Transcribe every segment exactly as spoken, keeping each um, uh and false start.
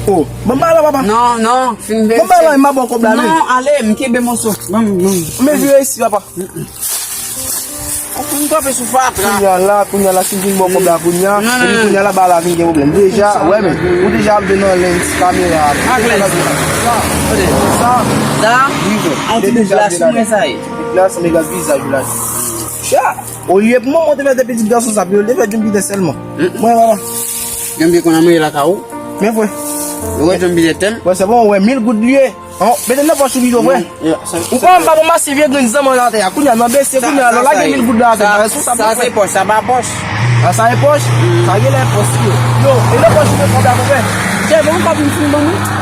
Oh, ban m ba la, papa. Non, non, fin veye. Ban m ba la, m a ba w kòb la, men. Non, ale, m kenbe moso. Ban m, ban m. Men veye isi, papa. Ou fin kanpe sou fatra. Kounya la, kounya la, si m vin ba w kòb la, kounya, Non, non, epi non. Kounya la, ba la vin gen pwoblèm. Deja, wè, men, ou deja ap nan lens kamera. Ak lens. Sa, sa, Da, wi, frè. an ti bout glas, mwen sa ye. Glas, men gad vizaj ou la. Ya, olye pou mwen, mwen te fè de pitit gason sa, pi yo te fè yon piten sèlman. Mwen, papa. Yon byen konn anmwe la ka ou. Men, frè. Ou wè yon byen tèm. Wè, se bon, wè, mil goud li ye. An, mete nan pòch ou pito, frè. Ou pa m pa bon mase vye grenn zanman nan atè a. Kounya, nan bese, kounya, lò la gen mil goud la atè a. Responsab, sa se pòch, sa pa pòch. A sa e pòch? Sa gen lè pòch, yo. Yo, e nan pòch ou gen kòb la, frè. Chè, bon, kòb m fin ban nou.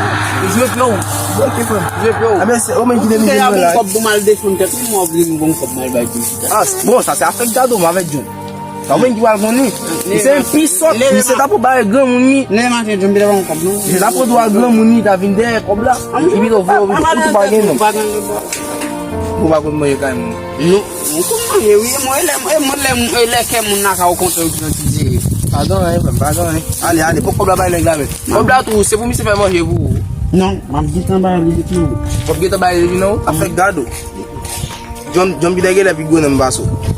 Jwe pye w. Ok, frè. Jwe pye w. A, men, se, ou menm ki te Ou te mizye la mwen bon la. Kòb pou m al defann tèt mwen, mwen vle m bon kòb m al bay John. A, bon, sa se afè gado, m avèk John. Sa ou menm ki pral konnen. Li se yon pisòt, misye ta pou bay granmoun li. Lè maten, John Peter pa yon kòb, non. Misye ta pou dwa granmoun li, ta vin dèyè kòb la. Li pito voye ou, ou tou pa gen non. Ou pa konn manje kay moun. Non, mwen konn manje, wi. Mwen, e lè, e mwen, lè, e lè kè moun nan ka ou kontre ou ki nan ti diri. Pa gen anyen, frè m, pa gen anyen. Ale, ale, pran kòb la bay nèg la, men. Kòb la tou, se pou misye fè manje pou ou. Non, m ap gentan ba li depi non. W ap gentan ba li depi non? Afè gado. John, John Peter gen lè pi gwo nan m pase w.